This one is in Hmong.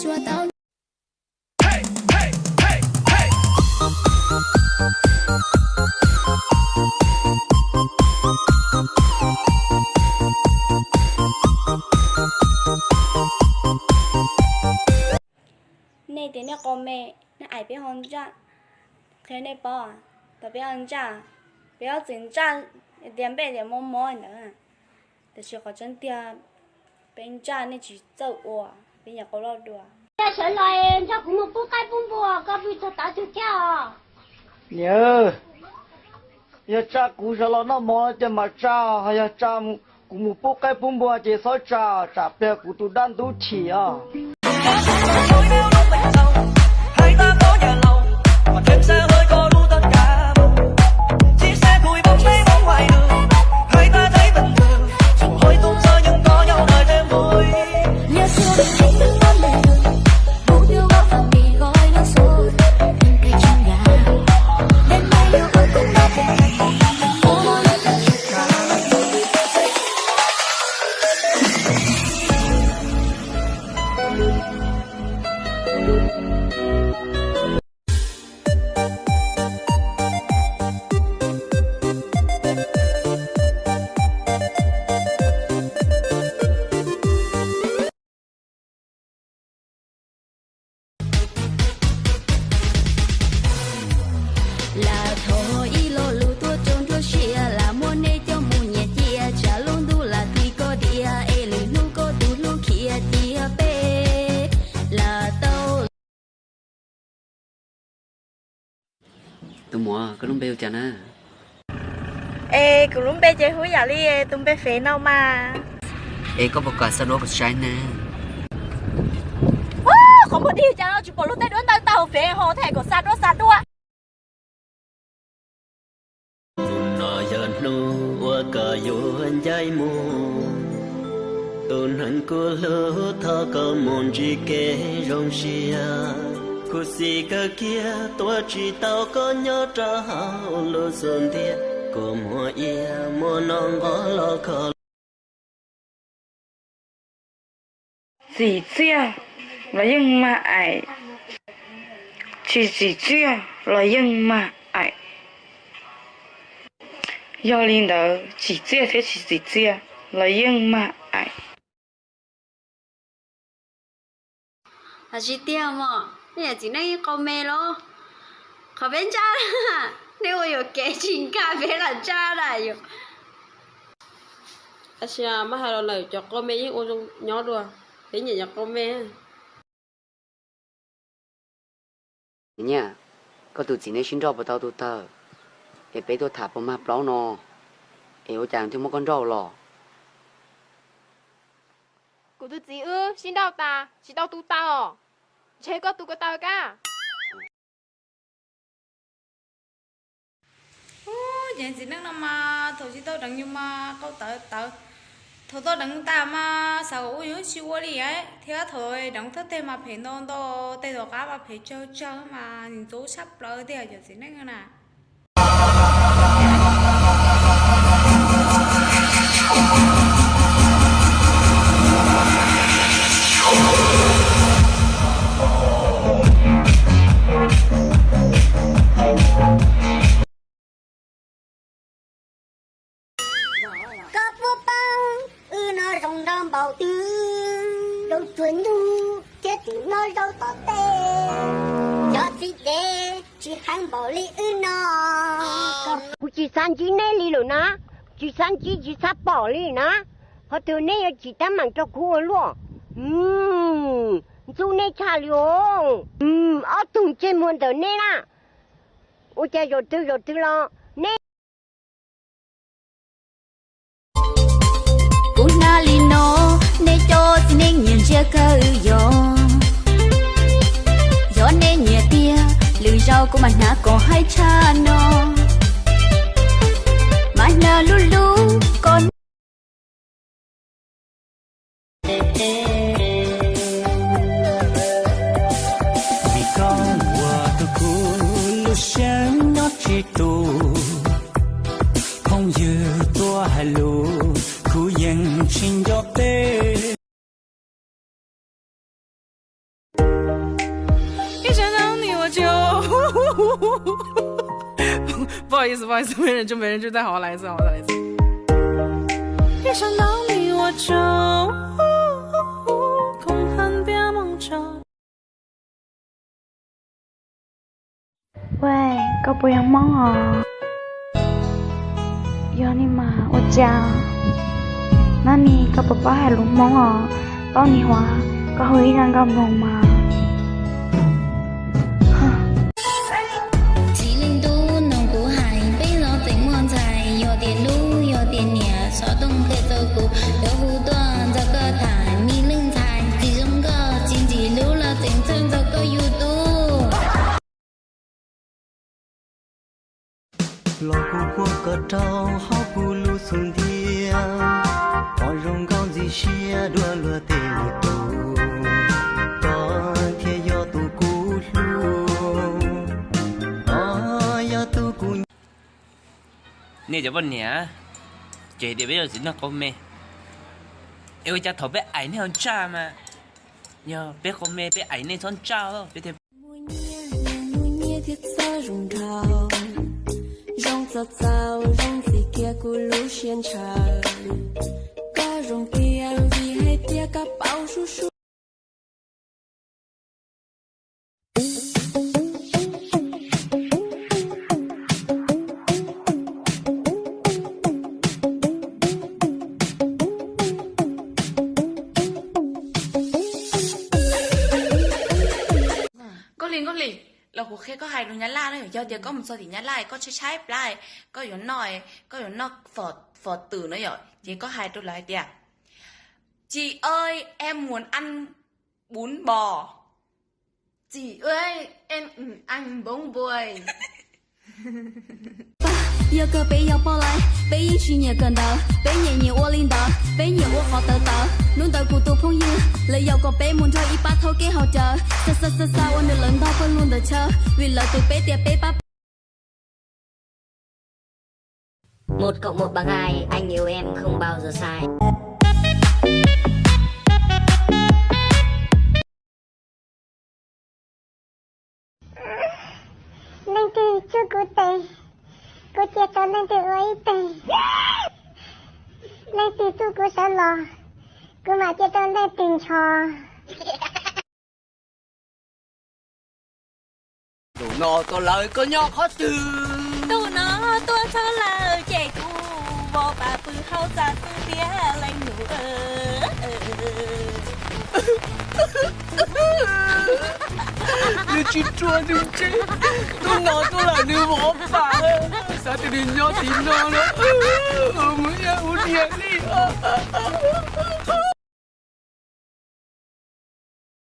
Nej tias nej qau me, nej aim peb ho ntsaj. Qhia nej paub, thaum peb ho ntsaj, peb ob txwm ntsaj tias npej tias mob mob ntawd, tiam sis qhov tseeb tiag peb ntsaj nej tsis txawj ua, peb nyuam qau loj dua. Sawv los nrog kuv mus pub qaib pub npua, koj pw txog tav twg thiab os? Niam, yog tsa kuv sawv los noj mov ces mam tsa, ho yog tsa kuv mus pub qaib pub npua ces txhob tsa, tsam pliag kuv tus dab ntub chim os. Lam thov ib lo lus tuaj rau nruab siab, lam muab nej coj mus nyias cia, tsam lub ntuj lam tiv koj diam, es lwm hnub koj tus hlub khiav cia peb lam tau. Tus muam, koj lub npe hu cas na? Es kuv lub npe ces hu yam li tus npe Fev no mas. Es koj puas kam xa duab kuv saib na? Qhov muag dig cas no tsis pom lub tej duab ntawd tau Fev ho thiaj kom xa duab xa duab. Hnub no yog hnub uas koj yuav ncaim mus, tus neeg kuv hlub thov koj mus ntsib kev zoo siab. Khuv xim kawg kiag tuav tsis tau koj nyob rau hauv lub xub ntiag, kua muag iab muab noj nqos los kho. Txim txiaj los yeej mag aim, tsis txim txiaj los yeej mag aim. Yog li ntawd txim txiaj thiab tsis txim txiaj los yeej mag aim. Hais tsis tiag mog, nej yog txiv neej ib qau me los? Qhov peb ntsaj, nej ua yuam kev tsis nkag peb lam ntsaj na yom. Tab sis mas hais los lawm cov qau me yeej ua zoo nyob dua, peb nyiam cov qau me. Niam, koj tus txiv neb sib nrauj puas tau tu tawg, es peb tuaj tham puas mag plaub no, es ua cas thiaj muab koj nrauj los? Kuv tus txiv wb sib nrauj tas tsis tau tu taws os, ntshe koj tu ko taw kab. Ces txiv neej no mas thaum tsis tau deev yus mas qau tawv tawv, thaum tau deev tas mas xav kom ua yus tsis ua li thiab, thaum deev thawj teg mas phem ntau ntau, tej tom qab mas phem tsawg tsawg mas ntxub tshaj plaws tiag cov txiv neej na. Koj puas paub wb no zoo nraug npaum twg, zoo tsuag ntug thiab tseem noj zaub tom tej, cov txiv dev tsis heev npaum li wb no. Kuv tsis xav ntsib neb li lawm na, tsis xav ntsib tsis xav pom li na. Qhov twg neb yuav tsim teeb meem rau kuv ua luaj? Ntxub neb tshaj li os. Ob tug ntsej muag ntawm neb na, ua cas zaum twg zaum twg los neb. Kuv hnov li no, nej cov txiv neej nyiam ntsia kawg yog, yog nej nyiam tiag, lwm zaus kuv mam hnav kom haib tshaj no, mas hnav lub lub kom Vim koj ua rau kuv lub siab nyob tsis tus, phooj ywg tuaj hais lus kuv yeej tsis nco peb. 不好意思，不好意思，没忍住，没忍住，再好好来一次，好，再来一次。一想到你我就空恨别梦中。 Ua, koj puas yog Hmoob os? Yog ni mas ua cas no ni koj puas paub hais lus Hmoob os? Paub ni huav, koj hu ib zaj nkauj mloog mas. Txiv neej tub, noog kuv hais, peb los tseem muaj ntxhais, yog tias hlub yog tias niam, xov tooj qhia rau kuv, yuav hu tuaj nrog koj tham. Me leej ntxhais tsis zoo nkauj, tsis ntxim hlub los tseem txhawj nrog koj yug tub. Los kuv quaj kom raug hauv kuv lub xub ntiag, qhov zoo nkauj ntxim siab dua luag tej lwm tus, koj thiaj yog tus kuv hlub, koj yog tus kuv. Nej cov poj niam, ces tias peb yuav txiv neej qau me, es ua cas thaum peb aim nej ho ntsaj mas, yog peb qau me peb aim nej txhob ntsaj peb thiaj. Muaj nyiaj, muaj nyiaj thiab txawj zoo nraug, zoo txaus txaus zoo ntxim kiag kuv lub siab ntshaw, koj zoo tiag vim hais tias koj paub sub sub. Nkauj Hli, Nkauj Hli, los kuv qhia koj hais lus Nyab Laj na. Yog tias koj mus txog tim Nyab Laj koj tshaib tshaib plab, koj yuav noj, koj yuav noj phom twm na yom, ces koj hais rau lawv hais tias, Chị ơi, em muốn ăn bún bò. Chị ơi, em ăn bún bò. Yog kawg peb yog poj laib, peb yeej tsis nyiam kawm ntawv, peb nyiam nyiam ua li ntawd, peb nyiam ua qhov tawv tawv. Hnub ntawd kuv tus phooj ywg lawv yaum kom peb mus nrog ib pab thauj kev hauv cawv, xa xa xa xa ua nws lawv ntog pawg lug ntawd chaw, vim lawv twv peb tias peb pab. Một cộng một bằng hai, anh yêu em không bao giờ sai. Leej twg tsuj kuv tes, kuv cia rau leej twg ua ib teg. Leej twg tsuj kuv sawv los, kuv mam cia rau leej twg nchos. Tus no tuaj lawm koj nyob qhov twg? Tus no tuaj txog lawm ces kuv vov pam pw hauv txaj xwb tiag leej nus. Nws tsis ruam nws ntse, tus no tuaj lawm nws vov pam, xav tias nws nyob tim no lawm, mus ua niam li.